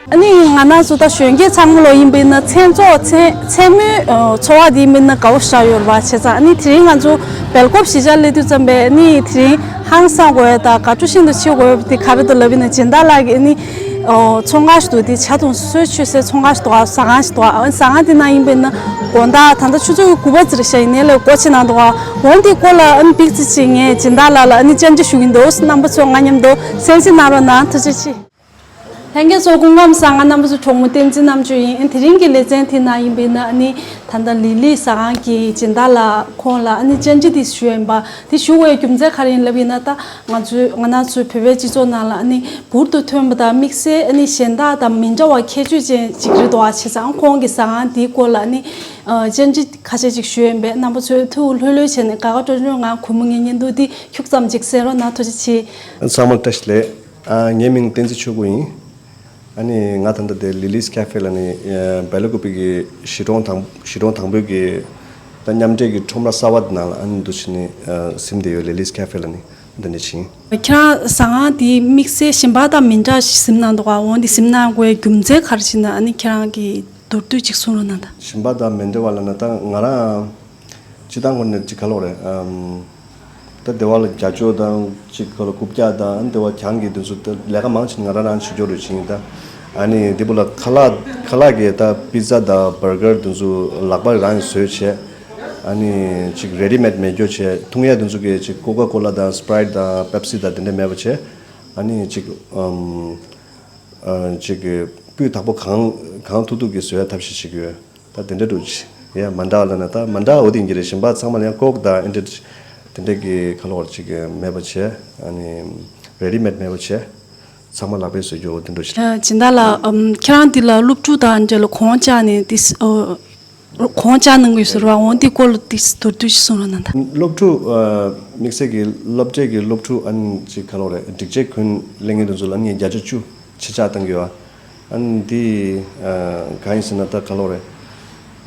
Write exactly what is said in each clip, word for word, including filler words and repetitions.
ཨ་ནི་ང་རང་ཚོ་ད་གཞོན་སྐྱེས་ཚང་མ་ལོ་ཡིན་པ་ཡིན་ན་མཚན་ཚོགས་མཚན་མཚན་མོའི་ཨ་འཚོ་བ་འདི་ཡིན་པ་ཡིན་ན་དགའ་བོ་ཞེ་དྲག་ཡོད་རེད་པ། བྱས་ཙང་ཨ་ནི་དེ་རིང་ང་ཚོ་སྦེལ་ཀོབ་གཞིས་ཆགས་སླེབས་དུས་ཙམ་པས་ཨ་ནི་དེ་རིང་ཧང་སང་དགོས་ཡ་དང་དགའ་སྤྲོ་ཤིན་ཏུ་ཆེ་དགོས་ཡ་དེ་ག་རེ་འདུག་ལབ་ཡིན་ན་སྦྱིན་བདག་ལགས་ཀྱིས་ཨ་ནི་ཨ་ཚོང་ཁང་ཞིག་འདུག་དེ་ཇ་དང་སོལ་མཆོད་སའི་ཚོང་ཁང་ཞིག་འདུག་ཨ་ཟ་ཁང་ཞིག་འདུག་ཨ་ཟ་ཁང་དེ་ནང་ཡིན་པ་ཡིན་ན་དགོང་དག་ད་ལྟ་ཆུ་ཚོད་དགུ་པ་ཙམ་རེད་ཤག་ཡིན་ནའི་ལས་སྒོ་ཕྱེ་གནང་འདུག་ཨ་འོ་དེའི་སྐོར་ལ་ཨ་ནི་ཏོག་ཙམ་ཅིག་ངས་སྦྱིན་བདག་ལགས་ལ་ཨ་ནི་བཅར་འདྲི་ཞུ་གི་འདུག་རྣམ་པ་ཚོ་ང་མཉམ་དུ་གསན་གཟིགས་གནང་རོགས་གནང་། ཐུགས་རྗེ་ཆེ། ལྷན་རྒྱས་ཚོ་སྐུ་ཁམས་བཟང་། ང་རྣམ་པ་ཚོའི་གྲོགས་མོ་བསྟན་འཛིན་རྣམ་དཔྱོད་ཡིན། དེ་རིང་གི་ལེ་ཚན་དེ་ནང་ཡིན་པ་ཡིན་ན་ཨ་ནི་ད་ལྟ་ལི་ལི་ཟ་ཁང་གི་སྦྱིན་བདག་ལགས་ཁོང་ལ་ཨ་ནི་བཅར་འདྲི་དེ་ཞུ་ཡ་ཡིན་པ། དེ་ཞུ་བའི་རྒྱུ་མཚན་ག་རེ་ཡིན་ལབ་ཡིན་ན་ད་ང་ཚོའི་ང་རང་ཚོའི་བོད་པའི་སྤྱི་ཚོགས་ནང་ལ་ཨ་ནི་འབུར་དུ་ཐོན་པ་དང་དམིགས་བསལ་ཨ་ནི་གཞན་དག་དང་མི་འདྲ་བ་ཁྱད་ཆོས་ཅན་ཅིག་རེད་འདུག་ཨ་བྱས་ཙང་ཁོང་གི་ཟ་ཁང་དེའི་སྐོར་ལ་ཨ་ནི་ཨ་བཅར་འདྲི་ཁ་ཤས་ཅིག་ཞུ་ཡ་ཡིན་པས་རྣམ་པ་ཚོས་ཐུགས་ལྷོད་ལྷོད་བྱས་ནས་དགའ་དགའ་སྤྲོ་སྤྲོའི་ངང་གུས་མོ་ངའི་བརྙན་ཐུང་འདི་ཁྱུག་ཙམ་ཅིག་གསན་རོགས་གནང་། ཐུགས་རྗེ་ཆེ། ཚང་མར་བཀྲ་ཤིས་བདེ་ལེགས། ཨ། ངའི་མིང་བསྟན་འཛིན་ཆོས་སྐུ་ཡིན། ཨ་ནི་ང་ད་ལྟ་དེ་ལི་ལིས་ཁེ་ཧྥེ་ལ་ནི་ཨ་སྦེལ་ཀོབ་གི་གཞིས་གྲོང་དང་གཞིས་གྲོང་དང་པོའི་གི་ད་མཉམ་འབྲེལ་གྱི་ཁྲོམ་ར་གསར་བ་དེ་ནང་ལ་ཨ་ནི་འདུག་བྱས་ནས་ཨ་གཟིམས་བསྡད་ཡོད། ལི་ལིས་ཁེ་ཧྥེ་ལ་ནི་འདི་འདྲ་བྱས་ཡིན། ཁྱེད་རང་ཟ་ཁང་དེ་དམིགས་བསལ་གཞན་པ་དང་མི་འདྲ་ཞིག་གཟིམས་གནང་འདུག་ག་འོ་འདི་གཟིམས་གནང་དགོས་རྒྱུ་མཚན་ག་རེ་ཞིག་ན་ཨ་ནི་ཁྱེད་རང་གི་མདོར་བསྡུས་ཅིག་གསུང་རོགས་གནང་དང་། གཞན་པ་དང་མི་འདྲ་བ་ལབ་ན་ད་ང་རང་སྤྱིར་བཏང་ཁོ་ནས་ཅིག་ག་ལབ་དགོས་རེད། ཨམ། ད་སྡེ་བ་ལ་རྒྱ་ཅོག་དང་ཅིག་ག་ལབ་རྐུབ་བཀྱག་དང་སྡེ་བ་གྱང་གི་དེ་ཚོ་ད་ལས་ཀ་མང་ཆེ་ང་རང་རང་བྱེད་ཀྱི་ཡོད་རེད་བྱས་ཡིན། ད་ཨ་ནི་དེ་བུ་ལ་ཁ་ལག་ཁ་ལག་གི་ད་པི་ཛ་དང་བར་གར་དེ་ཚོ་ལག་པ་རང་གིས་བཟོས་བྱས། ཨ་ནི་ཅིག་རེ་ཌི་མེད་མེད་སྐྱོ་བྱས། འཐུང་ཡ་དེ་ཚོ་གི་ཅིག་ཀོ་ཀ་ཀོ་ལ་དང་སི་པ་རའི་ཊི་དང་པེབ་སི་དང་དེ་འདྲ་མེད་པ་བྱས། ཨ་ནི་ཅིག་ཨམ། ཨ། ཅིག་གི་སྤུས་དག་པོ་གང་གང་ཐུབ་ཐུབ་ཀྱིས་བཟོ་ཡ་ཐབས་ཤེས་བྱེད་ཀྱི་ཡོད། ད་དེ་འདྲ་འདྲ་ཅིག་ཡ་མ་འདྲ་ལབ་ན་ད་མ་འདྲ་འོ་དེ་ཡིན་གྱི་རེད། གཞན་པ་ཚང་མ་ལ་ཡང་ཀོག་དང་ཨེ་འདྲ་དེ་འདྲ་གི་ག་ལབ་དགོས་རེད། ཅིག་གི་མེད་པ་བྱས། ཨ་ནི་རེ་ཌི་མེད་མེད་པ་བྱས། ཚང་མ་ལག་པས་བཟོ་རྒྱུ་འོ་དེ་འདྲ་ཅིག་ཨ། སྦྱིན་བདག་ལགས། ཨམ། ཁྱེད་རང་འདི་ལ་སློབ་ཕྲུག་དང་འབྲེལ་ལ་གོང་བཅག་ནས་དེ་ཨོ། གོང་བཅག་གནང་གི་ཡོད་ཟེར་བ་འོ་འདི་སྐོར་ལ་ཏིག་མདོར་བསྡུས་ཤིག་གསུང་རོགས་གནང་དང་། སློབ་ཕྲུག་ཨ། དམིགས་བསལ་གྱི་སློབ་གྲྭའི་གི་སློབ་ཕྲུག་ཨ་ནི་ཅིག་ག་ལབ་དགོས་རེད། སྒྲིག་ཆས་གོན་ལེན་མཁན་དེ་ཚོ་ལ་ཨ་ནི་བརྒྱ་ཆ་བཅུ་ཆད་ཆག་བཏང་གི་ཡོད། ཨ་ནི་འདི་ཨ། གང་ཡིན་ཟེར་ན་ད་ག་ལབ་དགོས་རེད།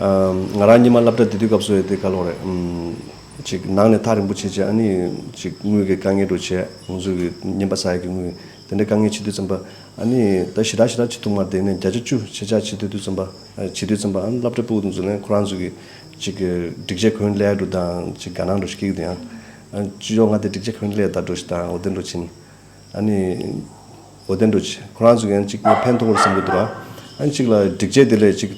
ཨ། ང་རང་སྔོན་མ་སློབ་གྲྭ་བསྡད་དུས་སྐབས་སུ་ཡོད་དེ་ག་ལབ་དགོས་རེད། ཨམ། ཅིག་ནང་ནས་ཐག་རིང་པོ་བྱས་བྱས་ཨ་ནི་ཅིག་དངུལ་གྱི་དཀའ་ངལ་འདྲ་བྱས། ང་ཚོ་གི་རྔན་པ་ཟ་ཡ་གི་དངུལ་དེ་འདྲའི་དཀའ་ངལ་བྱེད་དུས་ཙམ་པ། ཨ་ནི་ད་ཞེ་དྲག་ཞེ་དྲག་བྱེད་ཐུབ་མ་རེད། དེ་ནས་བརྒྱ་ཆ་བཅུ་ཆད་ཆག་བྱེད་དུས་དུས་ཙམ་པ། ཨ། བྱེད་དུས་ཙམ་པ་ཨ་ནི་སློབ་གྲྭ་ཕྲུ་གུ་དེ་ཚོ་ནས་ཁོ་རང་ཚོ་གི་ཅིག་གི་སྒྲིག་ཆས་གོན་སླེབས་འགྲོ་དང་ཅིག་དགའ་སྣང་འདྲ་ཞིག་སྐྱེ་གི་འདུག་ཡང་། ཨ། སྤྱི་ཡོངས་ང་དེ་སྒྲིག་ཆས་གོན་སླེབས་ད་འགྲོ་ཞིག་དང་འོ་དེ་འདྲ་བྱས་ནས། ཨ་ནི་འོ་དེ་འདྲ་བྱས་ཁོ་རང་ཚོ་གི་ཡང་ཅིག་ངས་ཕན་ཐོགས་རེད་བསམ་གི་འདུག་ར། ཨ་ནི་ཅིག་ལ་སྒྲིག་ཆས་དེ་ལས་ཅིག་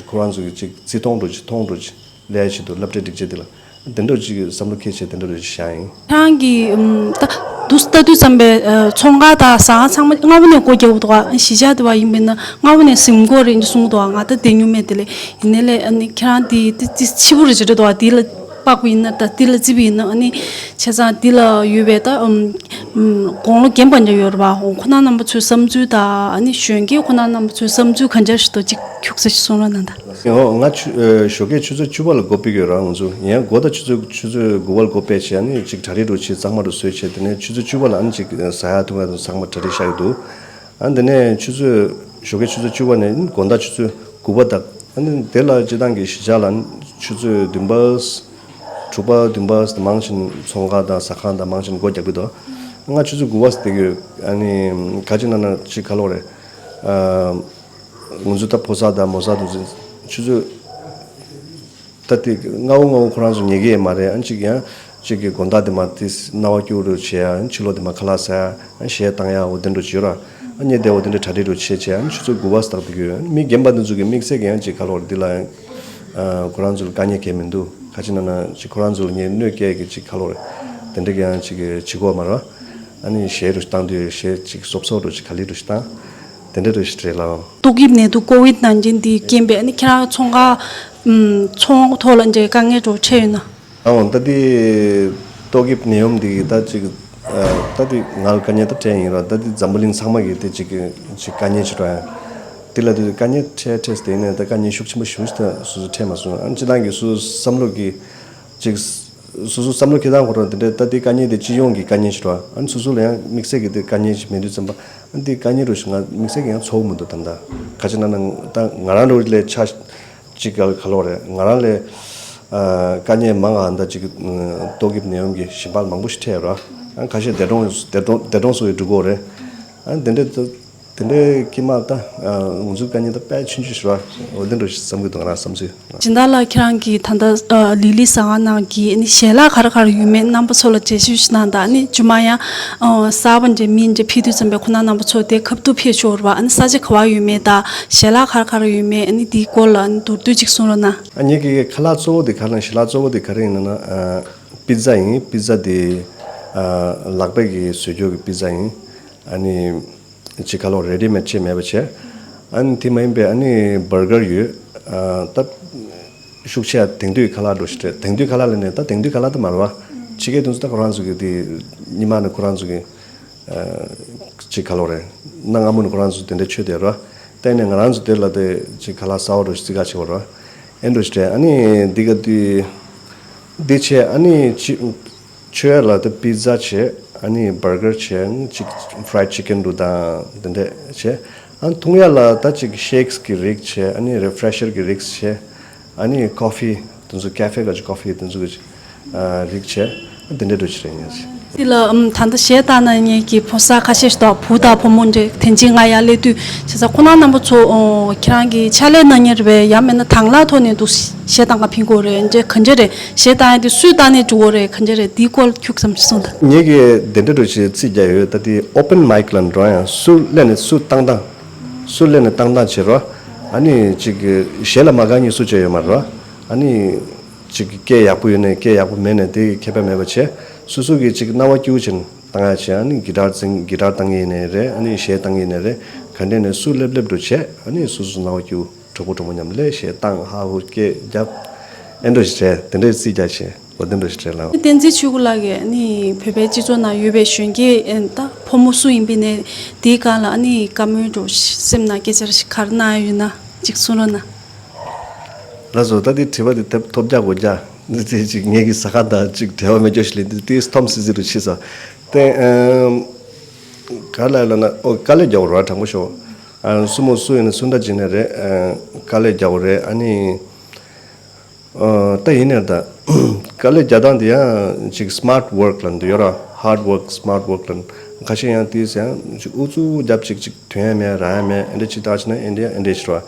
ཁོ་རང་ཚོ་གི་ཅིག་བརྩི་མཐོང་འདྲ་ཅིག་མཐོང་འདྲ་ཅིག་ལས་ཆེད་དུ་སློབ་གྲྭའི་སྒྲིག་ཆས་དེ་ལ་དེ་འདྲ་ཅིག་བསམ་བློ་འཁྱེར་བྱས་དེ་འདྲ་རེ་བཞག་ཡིན། ཁྱེད་རང་གིས་ཨམ། ད་དུ་ལྟ་དུས་ཙམ་པའི་ཨ། ཚོང་ཁང་དང་ཟ་ཁང་ཚང་མ་སྔ་པོ་ནས་སྒོ་རྒྱག་འདུག་ག་གཞིས་ཆགས་དེ་བ་ཡིན་པས་ན་སྔ་པོ་ནས་གཟིམ་དགོས་རེད་གསུངས་འདུག་ག་ང་ད་བསྡད་མྱོང་མེད་དེ་ལས། ཡིན་ནའི་ལས་ཨ་ནི་ཁྱེད་རང་དེ་དེ་དེ་ཕྱི་པོ་རེད་ཅེས་འདྲ་འདུག་ག་དེ་ལ་དཔག་པ་ཡིན་ན་ད་དེ་ལ་བརྩིས་པ་ཡིན་ན་ཨ་ནི་བྱས་ཙང་དེ་ལ་ཡོད་པའི་ད་ཨམ། ཨམ། དགུང་ལོ་རྒན་པ་འདྲ་ཡོད་རེད་པ། འོ་ཁོ་ན་རྣམ་པ་ཚོའི་བསམ་ཚུལ་དང་ཨ་ནི་གཞོན་སྐྱེས་ཁོ་ན་རྣམ་པ་ཚོའི་བསམ་ཚུལ་ག་འདྲ་ཞིག་འདུག་ཅིག་ཁྱུག་ཙམ་ཞིག་གསུང་རོགས་གནང་དང་། ཨོ། ང་ཆུ་ཨ། ཞོགས་ཀས་ཆུ་ཚོད་བཅུ་པ་ལ་སྒོ་ཕྱེ་གི་ཡོད་ར། ང་ཚོ་ཡང་སྒོ་ད་ཆུ་ཚོད་ཆུ་ཚོད་དགུ་པ་ལ་སྒོ་ཕྱེ་བྱས་ཨ་ནི་ཅིག་གྲ་སྒྲིག་འདྲ་བྱས་གཙང་མ་འདྲ་བཟོས་བྱས་དེ་ནས་ཆུ་ཚོད་བཅུ་པ་ལ་ཨ་ནི་ཅིག་ཟ་ཡ་འཐུང་ཡ་དང་ཚང་མ་གྲ་སྒྲིག་བཞག་གི་འདུག་ཨ་དེ་ནས་ཆུ་ཚོད་ཞོགས་ཀས་ཆུ་ཚོད་བཅུ་པ་ནས་དགོང་དག་ཆུ་ཚོད་དགུ་པ་དག་ཨ་ནི་དེ་ལ་སྤྱིར་བཏང་གི་གཞིས་ཆགས་ལ་ཆུ་ཚོད་བདུན་པ། དྲུག་པ་བདུན་པ་མང་ཆེན་ཚོང་ཁང་དང་ཟ་ཁང་དང་མང་ཆེན་སྒོ་རྒྱག་གི་འདུག་ང་ཆུ་ཚོད་དགུ་པ་བསྡད་ཀྱི་ཡོད། ཨ་ནི་ག་ཅི་ན་ན་ཅིག་ག་ལབ་དགོས་རེད། ཨ། ང་ཚོ་ད་ཕོ་གསར་དང་མོ་གསར་དེ་ཚོ་ཆུ་ཚོད་ད་དེ་སྔ་བོ་སྔ་བོ་ཁོ་རང་ཚོ་ཉལ་གི་ཡོད་མ་རེད། ཨ་ནི་ཅིག་ཡང་ཅིག་གི་དགོང་དག་དེ་མ་དེ་སྣང་བ་སྐྱིད་པོ་འདྲ་བྱེད་ཡ། ཨ་ནི་ཕྱི་ལོགས་དེ་མ་ཁ་ལག་ཟ་ཡ། ཨ་ནི་གཞས་བཏང་ཡ་འོ་དེ་འདྲ་བྱེད་ཡོད་ར། ཨ་ནི་ཉལ་བསྡད་འོ་དེ་འདྲ་གྲ་སྒྲིག་འདྲ་བྱས་བྱས་ཨ་ནི་ཆུ་ཚོད་དགུ་པ་ཙམ་བསྡད་ཀྱི་ཡོད། ཨ་ནི་མི་རྒན་པ་འདི་ཚོ་གི་དམིགས་བསལ་གྱི་ཡང་ཅིག་ག་ལབ་དགོས་རེད། འདི་ལ་ཡང་ཁོ་རང་ཚོ་ལ་དཀའ་ངལ་གང་ཡང་མི་འདུག་ག་ཅི་ན་ན་ཅིག་ཁོ་རང་ཚོ་ལ་ངས་གནོད་སྐྱེལ་གྱི་ཅིག་ག་ལབ་དགོས་རེད། དེ་འདྲ་གི་ཡང་ཅིག་བྱེད་དགོས་མ་རེད། ཨ་ནི་གཞས་འདྲ་ཞིག་བཏང་དུས་གཞས་ཅིག་སོབ་སོབ་འདྲ་ཞིག་ག་ལེར་འདྲ་ཞིག་བཏང་། དེ་འདྲ་འདྲ་ཞིག་རེད་ལགས། ཏོག་དབྱིབས་ནད་དུག་ཀོ་ཝིད་ནན་ཏིན་འདིའི་རྐྱེན་པས་ཨ་ནི་ཁྱེད་རང་ཚོང་ཁང་། ཨམ། ཚོང་ཐོག་ལ་འདྲའི་དཀའ་ངལ་འདྲ་འཕྲད་ཡོད་ན། ཨའོ། ད་དེ་ཏོག་དབྱིབས་ནད་ཡམས་འདི་གི་ད་ཅིག་ཨ། ད་དེ་ང་ལ་དཀའ་ངལ་ད་འཕྲད་ཡིན་ར། ད་དེ་འཛམ་བུ་གླིང་ཚང་མ་གི་དེ་ཅིག་གི་ཅིག་དཀའ་ངལ་ཅིག་འགྲོ་ཡ། དེ་ལ་དེ་དཀའ་ངལ་འཕྲད་འཕྲད་དེ་ནས་ད་དཀའ་ངལ་ཤུགས་ཆེན་པོ་ཞེ་པོ་ཞིག་ད་སོ་སོ་འཕྲད་མ་སོང་། ཨ་ནི་སྤྱིར་བཏང་གི་སོ་སོ་བསམ་བློ་གི་ཅིག་སོ་སོ་བསམ་བློ་འཁྱེར་སྟངས་ཁོ་རང་དེ་འདྲ། ད་དེ་དཀའ་ངལ་དེ་སྤྱི་ཡོངས་ཀྱི་དཀའ་ངལ་ཞིག་རེད། ཨ་ནི་སོ་སོ་ལ་ཡང་དམིགས་བསལ་གྱི་དེ་དཀའ་ངལ་ཞིག་མེད་དུས་ཙམ་པ། ཨ་ནི་དེ་དཀའ་ངལ་རུ་ཞིག་ང་དམིགས་བསལ་གྱི་ཡང་ཚོར་གྱི་མི་འདུག་ད་ལྟ་ག་ཅི་ན་ན་ད་ང་རང་རུ་ལས་ཆ་ཅིག་ག་ག་ལབ་དགོས་རེད། ང་རང་ལས་ཨ། དཀའ་ངལ་མང་ང་ད་ཅིག་ཏོག་དབྱིབས་ནད་ཡམས་ཀྱི་ཞིང་པ་མང་པོ་ཞིག་འཕྲད་ཡོད་ར། ཨ་ནི་ཁ་ཤས་འདས་གྲོངས་འདས་གྲོངས་འདས་གྲོངས་སོགས་ཀྱི་འགྲོ་གི་ཡོད་རེད། ཨ་ནི་དེ་འདྲ་ད། དེ་འདྲའི་དཀྱིལ་མ་ད་ཨ་ང་ཚོའི་དཀའ་ངལ་ད་དཔེ་ཆུང་ཆུང་ཞིག་རེད་བ། འོ་དེ་འདྲ་ཞིག་བསམ་གྱི་འདུག་ང་རང་བསམ་ཚུལ། སྦྱིན་བདག་ལགས། ཁྱེད་རང་གིས་ད་ལྟ་ཨ་ལི་ལི་ཟ་ཁང་ནང་གི་ཨ་ནི་ཞལ་ལག་ག་རེ་ག་རེ་ཡོད་མེད་རྣམ་པ་ཚོ་ལ་འགྲེལ་བཤད་ཞུ་གནང་དང་། ཨ་ནི་རྗེས་མ་ཡང་ཨ་གསར་པ་འདྲ་མི་འདྲ་ཕེབས་དུས་ཙམ་པའི་ཁོང་རྣམ་པ་ཚོ་དེ་ཁ་ཐུག་ཕེབས་ཆོག་རེད་བ། ཨ་ནི་ས་ཆ་ག་པར་ཡོད་མེད་དང་ཞལ་ལག་ག་རེ་ག་རེ་ཡོད་མེད། ཨ་ནི་དེའི་སྐོར་ལ་ཨ་ནི་མདོར་བསྡུས་ཅིག་གསུང་རོགས་གནང་། ཨ་ངེད་ཀྱི་ཁ་ལག་གཙོ་བོ་དེ་ག་རེ་ཞལ་ལག་གཙོ་བོ་དེ་ག་རེ་ཡིན་ན་ན་ཨ་པི་ཛ་ཡིན། པི་ཛ་དེ་ཨ་ལག་པས་ཀྱིས་བཟོས་རྒྱུ་གི་པི་ཛ་ཡིན། ཨ་ནི། ཅིག་ཁ་ལོ་རེ་ཌི་མེད་ཅེས་མེད་པ་བྱས། ཨ་ནི་དེ་མ་ཡིན་པའི་ཨ་ནི་བར་གར་ཡོད། ཨ་ད་ཤུགས་ཆེ་དེང་དུས་ཁ་ལག་འགྲོ་ཞིག་རེད། དེང་དུས་ཁ་ལག་ལ་ནས་ད་དེང་དུས་ཁ་ལག་ད་མ་རེད་བ། ཕྱི་རྒྱལ་དེ་ཚོ་ད་ཁོ་རང་ཚོ་གི་དེ་ཉི་མ་ནས་ཁོ་རང་ཚོ་གི་ཨ་ཅིག་ཁ་ལོ་རེད། གནའ་སྔ་མོ་ནས་ཁོ་རང་ཚོ་དེ་འདྲ་ཆོས་དེ་རེད་བ། ད་ནས་ང་རང་ཚོ་དེ་ལ་དེ་ཅིག་ཁ་ལག་གསར་བ་འགྲོ་ཞིག་རྩི་ཁ་ཆེ་བ་རེད་བ། ཨེ་འགྲོ་ཞིག་རེད། ཨ་ནི་འདི་ག་དུས་འདི་བྱས་ཨ་ནི་ཅི། མཆོད་ཡ་ལ་དེ་པི་ཛ་བྱས། ཨ་ནི་བར་གར་བྱས། ཨ་ནི་ཅིག་ཕ་རའེ་ཌི་ཅི་ཀན་འདྲ་དང་དེ་འདྲས་བྱས། ཨ་ནི་འཐུང་ཡ་ལ་ད་ཅིག་ཤེག་སི་གི་རིགས་བྱས། ཨ་ནི་རི་ཕ་རེ་ཤར་གི་རིགས་བྱས། ཨ་ནི་ཀོ་ཕི་དེ་ཚོ་ཀ་ཕེ་ག་ཅིག་ཀོ་ཕི་དེ་ཚོ་གི་ཨ་རིགས་བྱས། ཨ་དེ་འདྲས་འགྲོ་ཆི་རེད་ཉེ་ཆི། འདི་ལ་ཨམ་ད་ལྟ་གཞས་བཏང་གནང་མཁན་གྱི་ཕོ་གསར་ཁ་ཤས་ཤིག་འདུག་བུ་དང་བུ་མོ་འདྲ་དེ་འཇིག་ང་ཡར་སླེབས་དུས་བྱས་ཙང་ཁོང་རྣམ་པ་ཚོ་ཨོ་ཁྱེད་རང་གི་ཕྱག་ལས་གནང་མཁན་རེད་པས། ཡང་མིན་ན་དང་བླངས་ཐོག་ནས་འདུག་གཞས་བཏང་ག་ཕིན་དགོས་རེད། འདྲ་ག་འདྲ་རེད། གཞས་བཏང་ཡ་དེ་སུས་བཏང་ནས་འགྲོ་དགོས་རེད། ག་འདྲ་རེད། དེའི་སྐོར་ཁྱུག་ཙམ་ཞིག་གསུངས་དང་། ངེད་ཀྱིས་དེ་འདྲ་འདྲ་ཞིག་རྩིས་རྒྱག་ཡོད། ད་དེ་ཨོ་པན་མའིཀ་ལ་འགྲོ་ཡང་སུ་སླེབས་ནས་སུ་བཏང་སྟངས། སུ་སླེབས་ནས་བཏང་སྟངས་བྱེད་རོགས། ཨ་ནི་ཅིག་གཞས་ལ་མ་དགའ་མཁན་སུ་ཅིག་ཡོད་མ་རེད་རོགས། ཨ་ནི་ཅིག་སྐད་ཡག་པོ་ཡོད་ནས་སྐད་ཡག་པོ་མེད་ནས་དེ་ཁྱད་པར་མེད་པ་བྱས། སོ་སོ་གི་ཅིག་སྣང་བ་སྐྱིད་པོ་བྱས་ནས་བཏང་ཡ་བྱས། ཨ་ནི་གི་ཊར་འཛིན་གི་ཊར་བཏང་གི་ཡིན་ནའི་རེད། ཨ་ནི་གཞས་བཏང་གི་ཡིན་ནའི་རེད། ག་འདྲས་ནས་སུ་སླེབས་སླེབས་འགྲོ་བྱས། ཨ་ནི་སོ་སོ་སྣང་བ་སྐྱིད་པོ། གྲོགས་པོ་གྲོགས་མོ་མཉམ་ལས་གཞས་བཏང་། ཧ་ཧུ་སྐད་རྒྱབ། ཨེ་འགྲོ་ཞིག་རེད། དེ་འདྲའི་རྩིས་རྒྱག་བྱས། འོ་དེ་འདྲ་ཞིག་རེད་ལགས། བསྟན་འཛིན་ཆོས་སྐུ་ལགས་ཀྱིས་ནི་བོད་པའི་སྤྱི་ཚོགས་ནང་ཡོད་པའི་གཞོན་སྐྱེས་ཨེ་ད་ཕོ་མོ་སུ་ཡིན་པའི་ནས་དེའི་སྒང་ལ་ཨ་ནི་བཀའ་མོལ་འགྲོ་སེམས་ནང་སྐད་ཆ་རེ་ཞིག་ག་རེ་གནང་ཡ་ཡོད་ན་ཅིག་གསུང་རོགས་གནང་། ལགས་སོ། ད་དེ་དྲི་བ་དེ་ཐོབ་ཐོབ་རྒྱག་གོ་རྒྱག་འདི་དེ་ཅིག་ངེད་ཀྱི་ཟ་ཁང་དང་ཅིག་འབྲེལ་བ་མེད་ཅོག་ཞིག་ལས་འདི་དེ་སྟོམ་སི་སི་རུ་ཕྱིན་སོང་། དེ་ཨེམ། ག་ལ་ལ་ན་ཨོ་དཀའ་ལས་རྒྱག་གོ་ར་དྲང་པོ་ཤོག་ཨ་སུ་མོ་སུ་ཡིན་ན་སུ་འདྲ་བྱེད་ནས་རེད། ཨ་དཀའ་ལས་རྒྱག་གོ་རེད། ཨ་ནི་ཨ་ད་ཡིན་ནས་ད་དཀའ་ལས་རྒྱག་སྟངས་དེ་ཡང་ཅིག་སི་མཱར་ཊི་ཝརཀ་ལ་འདུག་ཡོད་ར། ཧཱར་ཌི་ཝརཀ་སི་མཱར་ཊི་ཝརཀ་ལ་ཁ་ཤས་ཡང་དེས་ཡང་ཅིག་ཨུ་ཚུགས་རྒྱབ་ཅིག་ཅིག་དོན་ཡ་མེད་རག་ཡ་མེད། ཨེ་འདྲ་ཅིག་བཏང་ཕྱིན་ན་ཨེ་འདྲ་ཨེ་འདྲ་ཞིག་ར།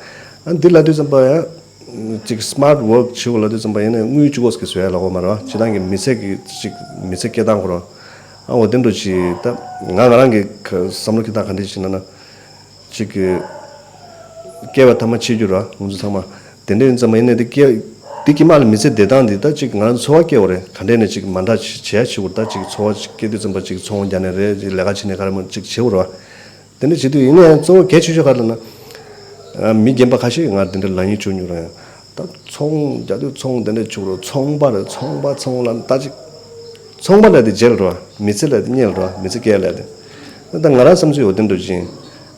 ཨ་འདི་ལ་དུས་ཙམ་པ་ཡང་ཅིག་སི་མཱར་ཊི་ཝརཀ་བྱེད་དགོས་ལ་དུས་ཙམ་པ་ཡིན་ན་དངུལ་གཅིག་པོ་ཟིག་གི་བཟོ་ཡ་ལ་གོ་མ་རེད་བ། སྤྱིར་བཏང་གི་མི་ཚེ་གི་ཅིག་མི་ཚེ་སྐྱེལ་སྟངས་ཁོ་རང་ཨ་འོ་དེ་འདྲ་ཅིག་ད་ང་ང་རང་གི་བསམ་བློ་ཁྱེར་སྟངས་ག་འདྲ་ཅིག་ན་ན། ཅིག་གི་སྐྱེ་བ་ཐ་མ་འཆི་རྒྱུ་ར་ང་ཚོ་ཚང་མ། དེ་འདྲ་ཡིན་ཙམ་པ་ཡིན་ན་དེ་སྐྱེ་དེ་དཀྱིལ་མ་ལ་མི་ཚེ་བསྡད་སྟངས་འདི་ད་ཅིག་ང་རང་འཚོ་བ་སྐྱེལ་བ་རེད། ག་འདྲས་ནས་ཅིག་མ་འདྲ་བྱེད་ཡ་བྱེད་དགོས་རེད། ད་ཅིག་འཚོ་བ་ཅིག་སྐྱེལ་དུས་ཙམ་པ་ཅིག་ཚོང་རྒྱག་ནས་རེད། ཅིག་ལས་ཀ་བྱེད་ནས་ག་རེ་མོ་ཅིག་བྱེད་དགོས་རེད་བ། དེ་འདྲ་བྱེད་དུས་ཡིན་ན་ཡང་གཙོ་བོ་གལ་ཆེ་ཤོས་ག་རེ་ལབ་ན། མི་རྒན་པ་ཁ་ཤས་ང་དེ་འདྲ་ལབ་མཁན་བྱུང་མྱོང་རེད། ད་ཚོང་རྒྱག་དུས་ཚོང་དེ་འདྲ་བྱུག་རོགས། ཚོང་པ་རེད། ཚོང་པ་ཚོང་ལ་ད་ཅིག་ཚོང་པ་ལ་དེ་རྗེས་ལ་འགྲོ་བ། མི་ཚེ་ལ་དེ་སྔོན་ལ་འགྲོ་བ། མི་ཚེ་སྐྱེལ་ལ་དེ། ད་ང་རང་བསམ་ཚུལ་འོ་དེ་འདྲ་ཅིག་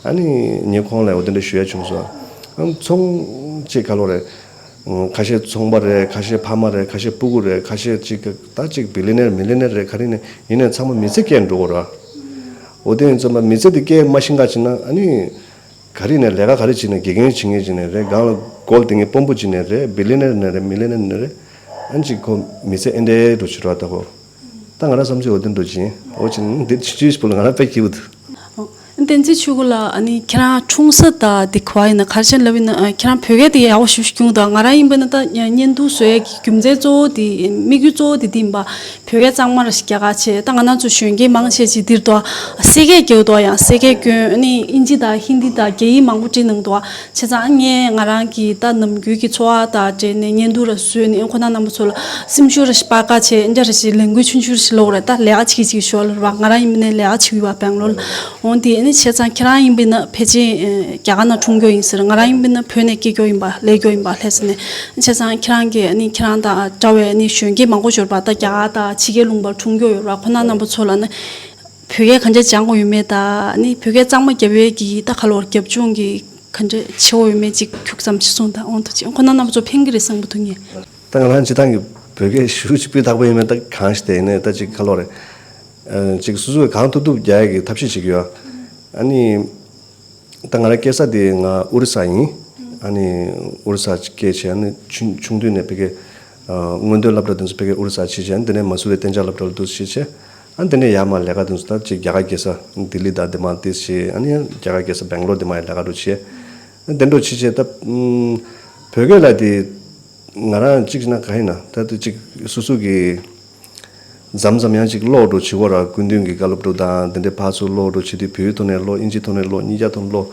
ཨ་ནི་ངས་ཁོང་ལ་འོ་དེ་འདྲ་ཞུ་ཡ་བྱུང་སོང་། ཨ་ཚོང་ཅིག་ག་ལོ་རེད། ཁ་ཤས་ཚོང་པ་རེད། ཁ་ཤས་ཕ་མ་རེད། ཁ་ཤས་སྤུ་གུ་རེད། ཁ་ཤས་ཅིག་ད་ཅིག་བི་ལི་ནེར་མི་ལི་ནེར་རེད། ག་རེ་ནས་ཡིན་ནའི་ཚང་མ་མི་ཚེ་སྐྱེལ་འགྲོ་གོ་ར། འོ་དེ་ཡིན་ཙམ་པ་མི་ཚེ་དེ་སྐྱེལ་མ་ཤེས་ག་ཅིག་ན་ཨ་ནི། ག་རེ་ནས་ལས་ཀ་ག་རེ་བྱེད་ནས་དགེ་རྒན་བྱེད་མཁན་བྱེད་ནས་རེད། སྒང་ལ་སྒོ་ལ་དེ་ངས་དཔོན་པོ་བྱེད་ནས་རེད། བི་ལི་ནེར་ནས་རེད། མི་ལི་ནེར་ནས་རེད། ཨ་ནི་ཅིག་ཁོ་མི་ཚེ་ཨེ་འདྲའི་འགྲོ་བྱེད་རོགས་ད་ཁོ། ད་ང་རང་བསམ་ཚུལ་འོ་དེ་འགྲོ་བྱེད་འོ་བྱེད་ནས་འདི་ཅི་ཅི་ཞིག་པོ་ལ་ང་རང་དཔེ་སྐྱིད་པོ་འདུག་བསྟན་འཛིན་ཆོས་སྐུ་ལགས། ཨ་ནི་ཁྱེད་རང་འཁྲུངས་ས་དང་འདི་ག་པར་ཡིན་ན། ག་རེ་བྱས་ལབ་ཡིན་ན་ཨ་ཁྱེད་རང་བོད་སྐད་དེ་ཡག་པོ་ཞེ་པོ་ཅིག་སྐྱོན་འདུག་ང་རང་ཡིན་པ་ན་ད་བརྙན་ཐུང་བཟོ་ཡས་ཀྱི་རྒྱུ་མཚན་གཙོ་བོ་དེ་དམིགས་ཡུལ་གཙོ་བོ་དེ་འདི་ཡིན་པ། བོད་སྐད་གཙང་མ་ར་ཞིག་རྒྱག་ག་བྱས། ད་ང་རང་ཚོ་གཞོན་སྐྱེས་མང་ཆེ་ཅིག་འདིར་འདུག་སེ་གས་རྒྱག་འདུག་ཡང་སེ་གས་སྐྱོན། ཨ་ནི་ཨིན་ཇི་དང་ཧིན་དི་དང་རྒྱ་ཡིག་མང་པོ་བྲིས་གནང་འདུག་བྱས་ཙང་ངས་ང་རང་གི་ད་ནམ་རྒྱུན་གྱི་འཚོ་བ་དང་འབྲེལ་ནས་བརྙན་ཐུང་ར་བཟོས་ནས་ཁོང་རྣམ་པ་ཚོ་ལ་སེམས་ཤུགས་ར་ཞིག་སྤར་ག་བྱས། ཨིན་ཇི་ར་ཞིག་ལས་འགུལ་ཆུང་ཆུང་ར་ཞིག་ལོག་རེད། ད་ལས་ཀ་བྱེད་ཀྱི་བྱེད་ཀྱི་ཞོར་ལ་ར་བ། ང་རང་ཡིན་པ་ན་ལས་ཀ་བྱེད་ཀྱི་ཡོད་པ་སྦེང་ལོར་ལ། འོང་དེ་ཨ་ནི་བྱས་ཙང་ཁྱེད་རང་ཡིན་པ་ན་ཕལ་ཆེར་རྒྱ་གར་ནང་འཁྲུངས་རྒྱུ་ཡིན་ཟེར། ང་རང་ཡིན་པ་ན་བོད་ནས་སྐྱེས་རྒྱུ་ཡིན་པ་སླེབས་རྒྱུ་ཡིན་པ་ལྷས་ཟེར་ནས། བྱས་ཙང་ཁྱེད་རང་གིས་ཨ་ནི་ཁྱེད་རང་དང་འདྲ་བའི་ཨ་ནི་གཞོན་སྐྱེས་མང་པོ་ཡོད་རེད་པ། ད་རྒྱ་གར་དང་ཕྱི་རྒྱལ་ལུང་པར་འཁྲུངས་རྒྱུ་ཡོད་རེད་པ། ཁོང་རྣམ་པ་ཚོ་ལ་ནི་བོད་སྐད་གང་ཅི་སྦྱང་དགོས་ཡོད་མེད་དང་། ཨ་ནི་བོད་སྐད་གཙང་མ་རྒྱབ་ཡས་ཀྱི་ད་ག་ལོར་རྒྱབ་ལྗོངས་ཀྱི་གང་ཅི་བྱེད་དགོས་ཡོད་མེད་ཅིག་ཁྱུག་ཙམ་ཅིག་གསུངས་དང་། འོང་དུ་ཅིག་ཁོང་རྣམ་པ་ཚོ་ཕན་གྱི་རེད་བསམ་གྱི་འདུག་ངས། ད་ང་རང་སྤྱིར་བཏང་གི་བོད་སྐད་ཞུ་ཅིག་སྤུས་དག་པོ་ཡིན་མེད་ད་གང་ཞིག་དེ་ཡིན་ནའི་ད་ཅིག་ག་ལོ་རེད། ཨ་ཅིག་སོ་སོས་གང་ཐུབ་ཐུབ་རྒྱག་ཡས་ཀྱི་ཐབས་ཤེས་བྱེད་ཀྱི་ཡོད། ཨ་ནི། ད་ང་རང་སྐྱེས་ས་དེ་ང་ཨོ་རི་ས་ཡིན། ཨ་ནི་ཨོ་རི་ས་སྐྱེས་བྱས། ཨ་ནི་ཆུང་ཆུང་དུས་ནས་ཕ་གི་ཨ་སྔོན་ཐོན་སློབ་གྲྭ་དེ་ཚོ་ཕ་གི་ཨོ་རི་ས་ཕྱིན་བྱས། ཨ་ནི་དེ་ནས་མ་སུ་རི་གཏན་འཇགས་སློབ་གྲྭ་ལ་འདུག་ཕྱིན་བྱས། ཨ་དེ་ནས་ཡར་མར་ལས་ཀ་དེ་ཚོ་ད་ཅིག་རྒྱ་གར་རྒྱལ་ས་ལྡི་ལི་དང་དེ་མར་དེ་བྱས། ཨ་ནི་ཡང་རྒྱ་གར་རྒྱལ་ས་སྦེང་ལོར་དེ་མར་ལས་ཀ་འགྲོ་བྱས། ཨ་དེ་འགྲོ་བྱས་བྱས་ད་ཨུམ་བོད་སྐད་ལ་དེ་ང་རང་གཅིག་བྱས་ན་ག་ཡིན་ན། ད་དེ་གཅིག་སོ་སོ་གི་མཚམས་མཚམས་ཡང་གཅིག་ཀློག་འགྲོ་བྱེད་ཀྱི་ཡོད་ར། སྐུ་མདུན་གྱི་བཀའ་སློབ་འགྲོ་དང་དེ་འདྲའི་ཕར་ཚུར་ཀློག་འགྲོ་བྱེད་དུས། བོད་ཡིག་ཐོག་ནས་ཀློག། ཨིན་ཇིའི་ཐོག་ནས་ཀློག། གཉིས་ཆ་ཐོག་ནས་ཀློག།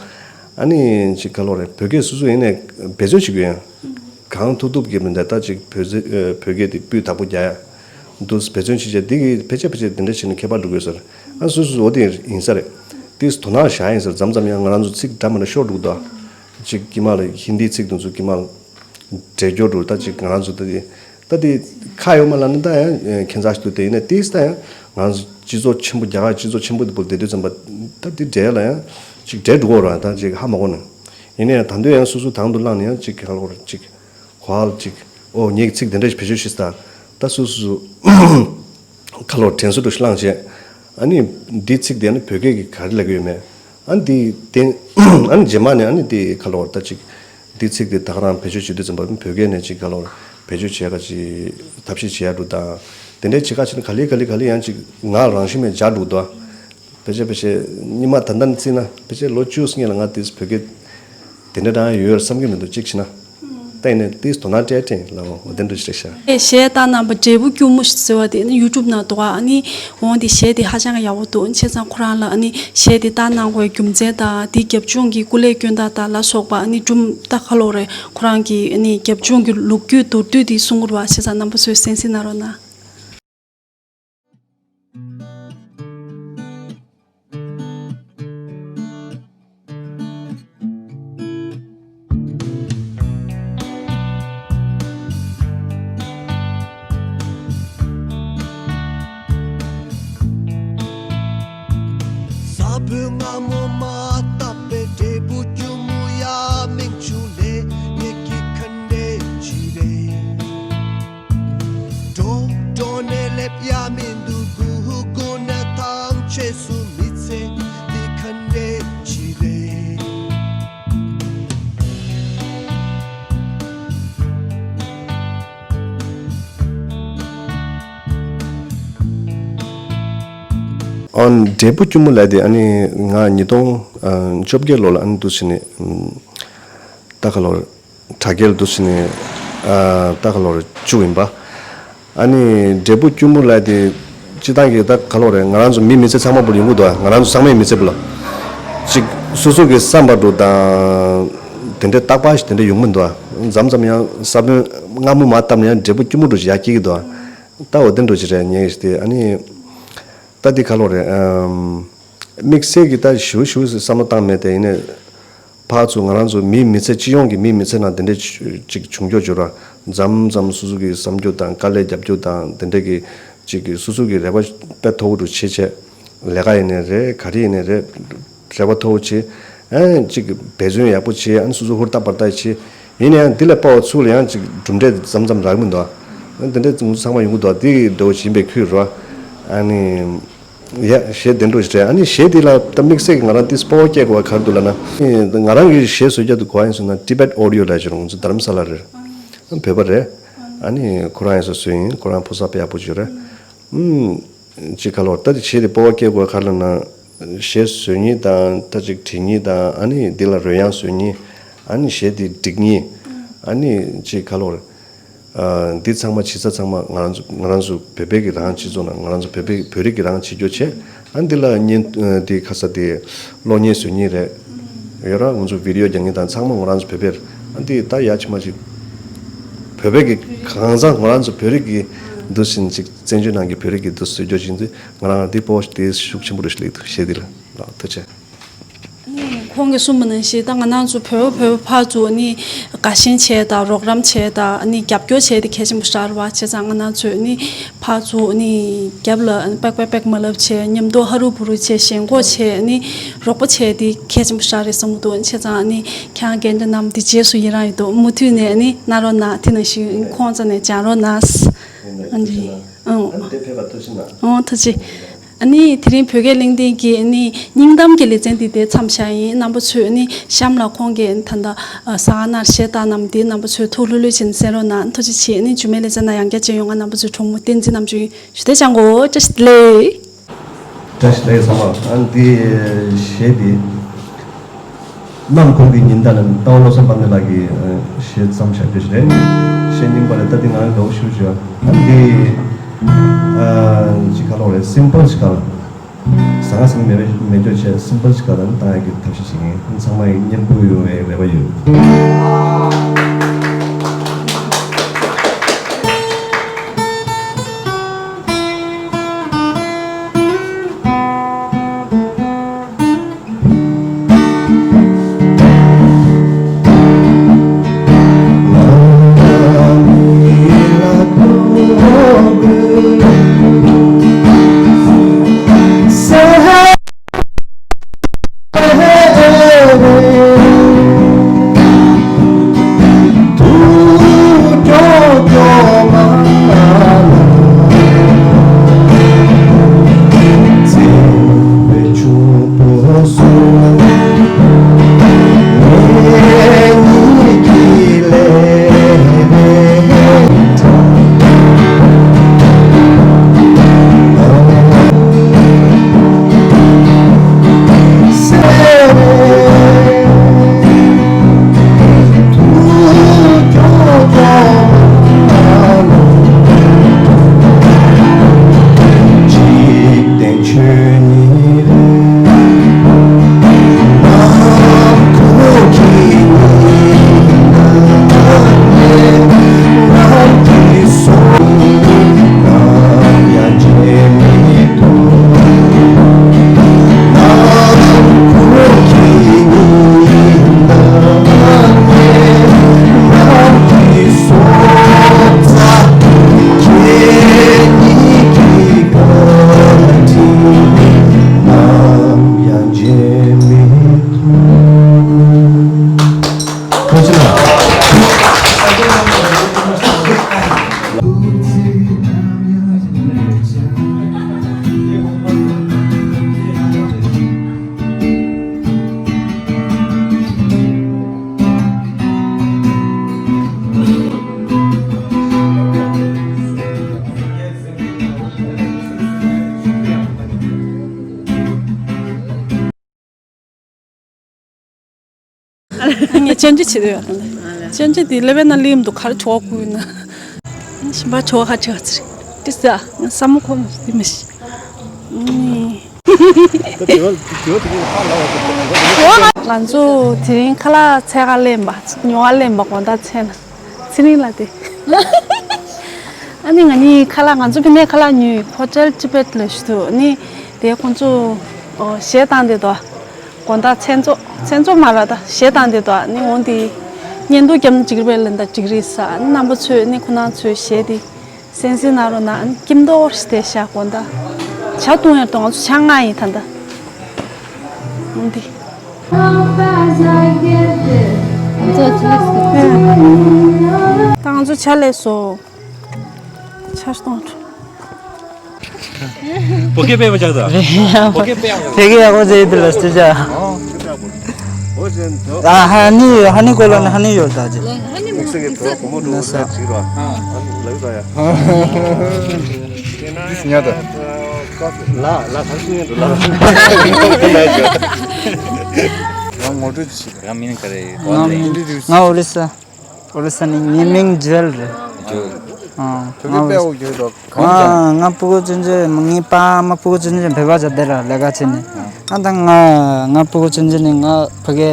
ཨ་ནི་ཅིག་ག་ལབ་རེད། བོད་སྐད་སོ་སོ་ཡིན་ནའི་འབད་བརྩོན་བྱེད་དགོས་ཡ། གང་ཐུབ་ཐུབ་ཀྱིས་མི་འདྲ། ད་ཅིག་བོད་ཟེ་ཨ་བོད་སྐད་དེ་སྤུས་དག་པོ་རྒྱག་ཡ་འདུག་འབད་བརྩོན་བྱེད་བྱས། འདི་གིས་ཕལ་ཆེར་ཕལ་ཆེར་དེ་འདྲ་བྱས་ནས་ཁྱད་པར་འགྲོ་དགོས་ཟེར། ཨ་སོ་སོ་འོ་དེ་ཡིན་ས་རེད། དེ་དོ་སྣང་བཞག་ཡིན་ཟེར། མཚམས་མཚམས་ཡང་ང་རང་ཚོ་ཚིག་འདྲ་མི་འདྲ་ཤོར་འགྲོ་གི་འདུག་ཅིག་དཀྱིལ་མ་ལ་ཧིན་དིའི་ཚིག་དེ་ཚོ་དཀྱིལ་མ་ལ་འདྲེས་འགྲོ་འགྲོ། ད་ཅིག་ང་རང་ཚོ་ད་དེ་ད་དེ་ཁ་ཡོད་མ་ལབ་ན་ད་ཡང་ཁྱད་མཚར་ཞིག་འདུག་དེ་ཡིན་ནའི་ཏིས་ད་ཡང་ང་རང་ཚོ་སྤྱི་ཚོགས་ཆེན་པོ། རྒྱ་གར་སྤྱི་ཚོགས་ཆེན་པོ་དེ་བར་བསྡད་དུས་ཙམ་པ་ད་དེ་འདྲ་ལ་ཡང་ཅིག་འདྲེས་འགྲོ་གི་རེད། ད་ཅིག་ཧ་མ་གོ་ནས། ཡིན་ནའི་ད་དུང་ཡང་སོ་སོ་དང་དུ་བླངས་ནས་ཡང་ཅིག་ག་ལབ་རེད། ཅིག་གོ་བ་ཅིག་ཨོ་ངས་ཚིག་དེ་འདྲ་ཞིག་བེད་སྤྱོད་བྱས་ད། ད་སོ་སོ་ཁ་ལོ་དྲན་གསོ་འདྲ་ཞིག་བླངས་བྱས། ཨ་ནི་འདིའི་ཚིག་དེ་ཨ་ནི་བོད་སྐད་ཀྱིས་ག་རེ་ལབ་ཀྱི་ཡོད་མེད། ཨ་ནི་དེ་དེ་ཨ་ནི་རྗེས་མ་ནས་ཨ་ནི་དེ་ག་ལབ་རེད། ད་ཅིག་འདིའི་ཚིག་དེ་ད་ག་རང་བེད་སྤྱོད་བྱེད་དུས་ཙམ་པ་བོད་སྐད་ནས་ཅིག་ག་ལབ་རེད། བེད་སྤྱོད་བྱེད་ཡ་ག་ཅིག་ཐབས་ཤེས་བྱེད་ཡ་འདྲ་དང་། དེ་འདྲའི་བྱེད་ཁ་ཕྱིན་ན་ག་ལེ་ག་ལེ་ག་ལེ་ཡང་ཅིག་ང་རང་བཞིན་མེད་འཇགས་འགྲོ་གི་འདུག་ཕལ་ཆེར་ཕལ་ཆེར་སྔོན་མ་ད་ལྟ་ནས་བརྩིས་ན་ཕལ་ཆེར་ལོ་བཅུ་སྔོན་ལ་ང་དེ་བོད་སྐད་དེ་འདྲ་རང་ཡོད་བསམ་གྱི་མི་འདུག་གཅིག་བྱས་ན། ད་ཡིན་ནའི་དེ་དོ་སྣང་སྤྲད་སྤྲད་ལ་འོ་དེ་འདྲ་ཞིག་རེད་ཤག་ཨེ་གཞས་བཏང་གནང་པ་འབྲས་བུ་སྐྱུར་མོ་ཟེར་བ་དེ་ནི་ཡུ་ཊུབ་ནང་འདུག་ཨ་ནི་འོང་དེ་གཞས་དེ་ཧ་ཅང་གི་ཡག་པོ་འདུག་བྱས་ཙང་ཁོ་རང་ལ་ཨ་ནི་གཞས་དེ་བཏང་གནང་དགོས་རྒྱུ་མཚན་དང་དེ་རྒྱབ་ལྗོངས་ཀྱི་སྐུ་ལས་བསྐྱོན་སྟངས་དང་ལ་སོགས་པ། ཨ་ནི་སྒྲུང་ད་ག་ལབ་རེད། ཁོ་རང་གི་ཨ་ནི་རྒྱབ་ལྗོངས་ཀྱི་ལོ་རྒྱུས་མདོར་བསྡུས་དེ་གསུང་གི་རེད་པ། བྱས་ཙང་རྣམ་པ་ཚོས་གསན་གཟིགས་གནང་རོགས་གནང་། ས་བོན་སྔ་མོ་མ་བཏབ་པའི་འབྲས་བུ་སྐྱུར་མོ་ཡ། མིག་ཆུ་ལས་ངེད་ཀྱི་ཁ་འདྲེན་ཅི་རེད། འགྲོ་འགྲོ་ནས་སླེབས་ཡ་མི་འདུག་སྒུག་སྒུག་ན་ཐང་ཆད་སོང་། མི་ཚེ་འདི་ཁ་འདྲེན་ཅི་རེད། ཨ་འབྲས་བུ་སྐྱུར་མོ་ལབ་དེ་ཨ་ནི་ང་ཉིས་སྟོང་བཅོ་བརྒྱད་ལོ་ལ་ཨ་ནི་འདུག་སེ་ནས་ད་ག་ལོར། དྲ་རྒྱའི་འདུག་སེ་ནས་ཨ་ད་ག་ལོར་བཅུག་ཡིན་པ། ཨ་ནི་འབྲས་བུ་སྐྱུར་མོ་ལབ་དེ་སྤྱིར་བཏང་གི་ད་ག་ལོར་རེད། ང་རང་ཚོ་མི་མི་ཚེ་ཚང་མ་བོར་ཡོང་གི་འདུག་ང་རང་ཚོ་ཚང་མའི་མི་ཚེ་བོ་ལ་ཅིག་སོ་སོ་གི་བསམ་པ་འདྲ་དང་དེ་འདྲའི་རྟག་པར་ཞིག་དེ་འདྲ་ཡོང་གི་མི་འདུག་མཚམས་མཚམས་ཡང་ས་བོན་སྔ་མོ་མ་བཏབ་ན་ཡང་འབྲས་བུ་སྐྱུར་མོ་འདྲ་ཞིག་ཡར་སྐྱེ་གི་འདུག་ད་འོ་དེ་འདྲ་ཞིག་རེད། ཉེ་ཞིག་དེ་ཨ་ནི། ད་འདི་ག་ལོར་རེད། ཨམ། དམིགས་བསལ་གྱི་ད་ཞུ་ཞུ་ཟེར་བསམ་བློ་བཏང་མེད་དེ། ཡིན་ནའི་ཕར་ཚུར་ང་རང་ཚོ་མིའི་མི་ཚེ། སྤྱི་ཡོངས་ཀྱི་མིའི་མི་ཚེ་ནང་དེ་འདྲའི་ཅིག་བྱུང་ཆོག་བྱུང་ར། མཚམས་མཚམས་སོ་སོ་གི་བསམ་རྒྱུ་དང་དཀའ་ལས་རྒྱབ་རྒྱུ་དང་དེ་འདྲ་གི་ཅིག་གི་སོ་སོ་གི་རེ་བ་དཔེ་མཐོ་བོ་འདྲ་བྱེད་བྱེད། ལས་ཀ་ཡིན་ནའི་རེད། ག་རེ་ཡིན་ནའི་རེད། རེ་བ་མཐོ་བོ་བྱེད། ཨ་ཅིག་འབད་བརྩོན་ཡག་པོ་བྱེད། ཨ་སོ་སོ་ཧུར་ཐག་འབར་ཐག་བྱེད། ཡིན་ནའང་འདི་ལས་དཔའ་བོ་ཚུར་ལ་ཡང་ཅིག་གྲུབ་འབྲས་མཚམས་མཚམས་རག་མི་འདུག་ཨ་འདི་འདྲ་ཚང་མ་ཡོང་གི་འདུག་འདི་འདྲ་བོ་ཞིག་ཡིན་པའི་ཁུལ་རོ། ཨ་ནི། ཡ་གཞས་དེ་འདྲ་ཞིག་རེད། ཨ་ནི་གཞས་འདི་ལ་ད་དམིགས་བསལ་གྱི་ང་རང་འདི་སྤོབས་པ་སྐྱེ་དགོས་པ་ག་རེ་འདུག་ལབ་ན། ང་རང་གི་གཞས་བཟོ་རྒྱུ་དེ་ག་པར་ཡིན་ཟེར་ན། Tibet Audio ལབ་ཅིག་རེད། ང་ཚོ་དྷ་རམ་ས་ལ་རེད། བོད་པ་རེད། ཨ་ནི་ཁོ་རང་ཡིན་ས་བཟོས་ཡིན། ཁོ་རང་ཕོ་གསར་དཔེ་ཡག་པོ་ཅིག་རེད། ཨུམ། ཅིག་ག་ལོར་ད་དེ་གཞས་དེ་སྤོབས་པ་སྐྱེ་དགོས་ག་ལ་ན། གཞས་བཟོ་མཁན་དང་ད་ཅིག་བྲིས་མཁན་དང་། ཨ་ནི་འདི་ལ་རོལ་དབྱངས་བཟོ་མཁན། ཨ་ནི་གཞས་དེ་སྒྲིག་མཁན། ཨ་ནི་ཅིག་ག་ལོར། ཨ་འདི་ཚང་མ་བྱེད་ས་ཚང་མ་ང་རང་ཚོ་ང་རང་ཚོ་བོད་པའི་གི་རང་སྤྱི་ཚོགས་ནང་། ང་རང་ཚོ་བོད་པའི་བོད་རིགས་ཀྱི་རང་བྱེད་རྒྱུ་བྱས། ཨ་འདི་ལ་བརྙན་འདི་ག་ས་དེ་གློག་བརྙན་བཟོ་མཁན་རེད། ཡོད་ར། ང་ཚོ་བི་ཌི་ཡོ་རྒྱག་མཁན་དང་ཚང་མ་ང་རང་ཚོ་བོད་པའི་རེད། ཨ་འདི་ད་ཡ་ཕྱི་མ་ཅིག་བོད་པའི་གི་གང་ཟག་ང་རང་ཚོ་བོད་རིགས་ཀྱི་འདུག་སེ་ཅིག་བཙན་བྱོལ་ནང་གི་བོད་རིགས་ཀྱི་འདུག་སེ་བཟོ་རྒྱུ་ཅིག་འདི་ང་རང་འདི་སྤོབས་པ་དེ་ཤུགས་ཆེན་པོ་རེད་ཤག་ལེགས་འདུག་གཞས་འདི་ལ་ལགས། ཐུགས་རྗེ་ཆེ། ཁོང་གིས་གསུངས་པ་ནང་བཞིན་ད་ང་རང་ཚོ་བོད་པ་བོད་པ་ཕར་ཚུར་ནི་དགའ་ཞེན་བྱས་དང་། རོགས་རམ་བྱས་དང་། ནི་རྒྱབ་སྐྱོར་བྱས་དེ་གལ་ཆེན་པོ་ཞིག་རེད་པ། བྱས་ཙང་ང་རང་ཚོས་ནི་ཕར་ཚུར་ནི་རྒྱབ་ལ་པག་པག་པག་མ་ལབ་བྱས། མཉམ་དུ་ཧ་རུ་བུ་རུ་བྱས། ཞེན་ཁོག་བྱས། ནི་རོགས་པ་བྱས་དེ་གལ་ཆེན་པོ་ཞིག་རེད་བསམ་གྱི་འདུག་བྱས་ཙང་ནི་ཁྱེད་རང་རྒན་འདྲ་རྣམས་དེ་རྗེས་སུ་ཡི་རང་ཡོད་དོ། མུ་མཐུད་ནས་ནི་གནང་རོགས་གནང་། དེ་ནང་བཞིན་ཁོང་རྩ་ནས་སྦྱང་རོགས་གནང་། ཨ་ནི། ཨང་། ཨ་ནི་དེ་ཕེབས་པར་ཐུགས་རྗེ་གནང་། ཨང་། ཐུགས་རྗེ་ཆེ། ཨ་ནི་དེ་རིང་བོད་སྐད་གླེང་སྟེགས་ཀྱི་ཨ་ནི་སྙིང་གཏམ་གྱི་ལེ་ཚན་འདི་དེ་མཚམས་བཞག་ཡིན། རྣམ་པ་ཚོས་ཨ་ནི་གཤམ་ལ་ཁོང་གིས་ད་ལྟ་ཨ་ཟ་ཁང་ནང་གཞས་བཏང་གནང་དེ་རྣམ་པ་ཚོས་ཐུགས་ལྷོད་ལྷོད་བྱས་ནས་གསན་རོགས་གནང་། ཐུགས་རྗེ་ཆེ། ཨ་ནི་རྗེས་མའི་ལེ་ཚན་ནང་ཡང་བསྐྱར་མཇལ་ཡོང་། ང་རྣམ་པ་ཚོའི་གྲོགས་མོ་བསྟན་འཛིན་རྣམ་དཔྱོད་ཡིན། ཞུ་དེ་ཅང་གོ། བཀྲ་ཤིས་བདེ་ལེགས། བཀྲ་ཤིས་བདེ་ལེགས་ཚང་མ། ཨ་འདི་གཞས་འདི་ནམ་གུང་གི་ཉིན་ལྟར་ལ་རྟ་བ་བློ་བཟང་དཔལ་ལྡན་ལགས་ཀྱིས་གཞས་བརྩམས་བཞག་རྒྱུ་ཞིག་རེད། གཞས་རྙིང་པ་རེད། ད་འདི་ང་ལ་དགའ་པོ་ཞེ་པོ་བྱུང་། ཨ་འདི་ཅི་ག་ལོག་རེད། སིམ་པལ་ཅིག་ག་ལ། ཟ་ཁང་ཟ་ཁང་མེད་པའི་མེད་འཇོག་བྱས། སིམ་པལ་ཅིག་ག་ལ་བཏང་ཡག་གི་ཐབས་ཤེས་བྱེད་ཀྱིན། ཚང་མ་ཡི་སྙན་པོ་ཡོང་བའི་རེ་བ་ཡོད། ངས་སྤྱན་འབྲི་བྱེད་དུ་ཡོད་དང་། སྤྱན་འབྲི་དེ་ལེ་བན་ན་ལིམ་དུ་གར་ཆོག་ཀུན་ན། ཞིམ་པ་ཆོག་ཁ་ཆག་ཚིག་དེ་ས་ང་ས་མོ་ཁོ་མོ་དེ་མི་ཤི། ང་ཚོ་དེ་རིང་ཁ་ལག་འཚོལ་ག་སླེབས་པ། ཉོ་ག་སླེབས་པ། དགོང་དག་འཚོལ་ན། ཚེ་རིང་ལགས་དེ། ཨ་ནི་ང་གཉིས་ཁ་ལག་ང་ཚོ་ཕ་ནས་ཁ་ལག་ཉོས། ཧོ་ཊེལ་ཅི་པེད་ལ་ཞུ་དུས། ཨ་ནི་དེ་ཁོང་ཚོ་གཞས་བཏང་བསྡད་འདུག་དགོང་དག་མཚན་ཚོགས། མཚན་ཚོགས་མ་རེད་ད། གཞས་བཏང་བསྡད་འདུག་ཨ་ནི་འོང་དེ་བརྙན་ཐུང་བརྒྱབ་ན་འགྲིག་རེད་ལབ་ད་འགྲིག་རེད་ཟེར། ཨ་ནི་རྣམ་པ་ཚོས་ཨ་ནི་ཁོ་རང་ཚོའི་གཞས་དེ་གསན་གཟིགས་གནང་རོགས་གནང་། ཨ་ནི་སྐྱིད་མདོག་ཞིག་བསྡད་ཤག་དགོང་དག་ཇ་བཏུང་ཡག་འདུག་ང་ཚོ་ཇ་མངགས་ཡིན་ད་ལྟ། འོང་དེ། ད་ང་ཚོ་ཇ་ལས་སོ། ཆར་གཏོང་། བོད་སྐད་སྤེལ་བ་ཅག་ད། བོད་སྐད་སྤེལ་བ་ཅག་ད། ཕལ་སྐད་ཡག་པོ་བྱས་ཡོད་ལ་སྟེ་ཅག་ཨ་ཧ་ནི་ཡོད། ཧ་ནི་གོ་ལ་ནི་ཧ་ནི་ཡོད་ད་ཅི། དམིགས་བསལ་གྱི་བོད་སྒོར་མོ་འགྲོ་ས་ཅིག་ར། ལགས་ད་ཡ། ཉ་ད། ལ་ལ་ད་སུ་ཡིན་འགྲོ་ལ། ང་ངོ་སྤྲོད་ཅིག་ང་མིང་ག་རེ་ཡིན། ང་ཨོ་རི་ས། ཨོ་རི་ས་ནས། ངའི་མིང་ཇོ་ཨེལ་རེད། ཇོ་ཨེལ། ཨ། བོད་སྐད་དཔེ་ཡག་པོ་ཡོད་དོ། གང་ང་ང་ཕྲུ་གུ་ཆུང་ཆུང་། ངའི་ཕ་མ་ཕྲུ་གུ་ཆུང་ཆུང་བོད་པ་ཆགས་བསྡད་ར་ལས་ཀ་བྱས་ནས། ཨ་ད་ང་ང་ཕྲུ་གུ་ཆུང་ཆུང་ནས་ང་ཕ་གི་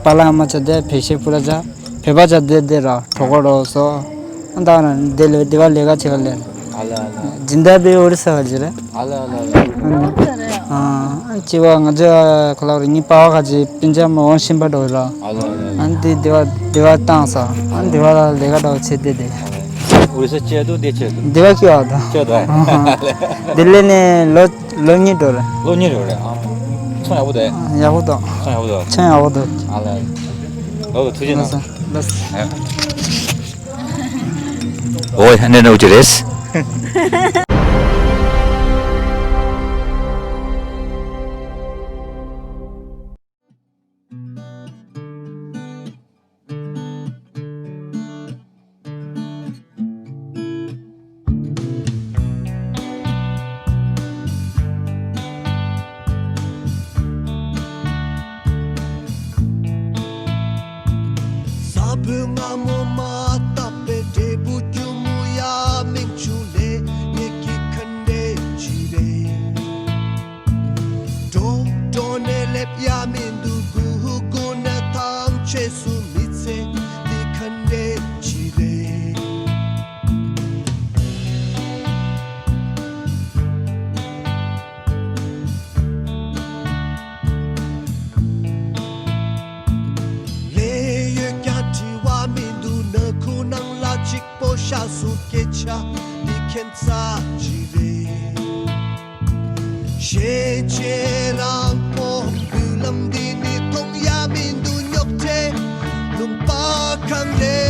པཱ་ལགས་ཨ་མ་ཆགས་བསྡད། བེད་སྤྱོད་པུ་ར་ཆགས། བོད་པ་ཆགས་བསྡད་བསྡད་ར་གྲོགས་པོ་རོགས་སོ། ཨ་ད་ར་འདི་ལ་འདི་བ་ལས་ཀ་བྱེད་ག་ལས། ཨ་ལ་ཨ་ལ། སྦྱིན་བདག་པའི་ཨོ་རི་ས་བ་ཅིག་རེད། ཨ་ལ་ཨ་ལ་ཨ་ལ། ཨ་ཅི་བ་ང་ཚོ་ཁ་ལག་རེད། ངའི་པ་བ་ཁ་ཅིག་སྤུན་ཆ་མ་འོང་ཤིང་པ་འགྲོ་ར། ཨ་ལ་ཨ་ལ། ཨ་འདི་འདི་བ་འདི་བ་བཏང་ས། ཨ་འདི་བ་ལ་ལས་ཀ་འགྲོ་བྱེད་བསྡད་དེ། ཨོ་རི་ས་ཆེད་དུ་འདི་ཆེད་དུ། འདི་བ་ཁྱོད་ཨ་ད། ཆེད་དུ། ཨ་ལྡི་ལི་ནས་ལོ་ལོ་གཉིས་འགྲོ་རེད། ལོ་གཉིས་འགྲོ་རེད། ཨ་མཚོན་ཡག་པོ་འདུག་ཡག་པོ་འདུག་མཚོན་ཡག་པོ་འདུག་ཚོན་ཡག་པོ་འདུག་ཨ་ལ། ལོ་ལོ་ཐུགས་རྗེ་གནང་། ལགས་སོ། ཨོ་ཡ། ཨ་ནི་འདྲ་བོ་ཅིག་རེད། བུ་སྔ་མོ་མ་བཏབ་པའི་འབྲས་བུ་སྐྱུར་མོ་ཡ་མིང་ཆུ་ལས་ངེད་ཀྱི་ཁ་འདྲེ་ཅི་རེད། འགྲོ་འགྲོ་ནས་སླེབས་ཡ་མི་འདུག་སྒུག་སྒུག་ནས་ཐང་ཆད་སུ་མི་ཚེ་འདི་ཁ་འདྲེ་ཅི་རེད། ལས་ཡོད་ཀྱང་དྲི་བ་མི་འདུག་ནག་ཁུང་ནང་ལ་གཅིག་པོ་ཤ་སུ་སྐད་ཆ་འདི་ཁྱད་མཚར་ཅི་རེད། ཤེས་བྱེད་རང་པོ་མདུན་ལམ་འདི་ནི་མཐོང་ཡ་མི་འདུག་རྙོག་དྲའི་ལུང་པ་གང་རེད།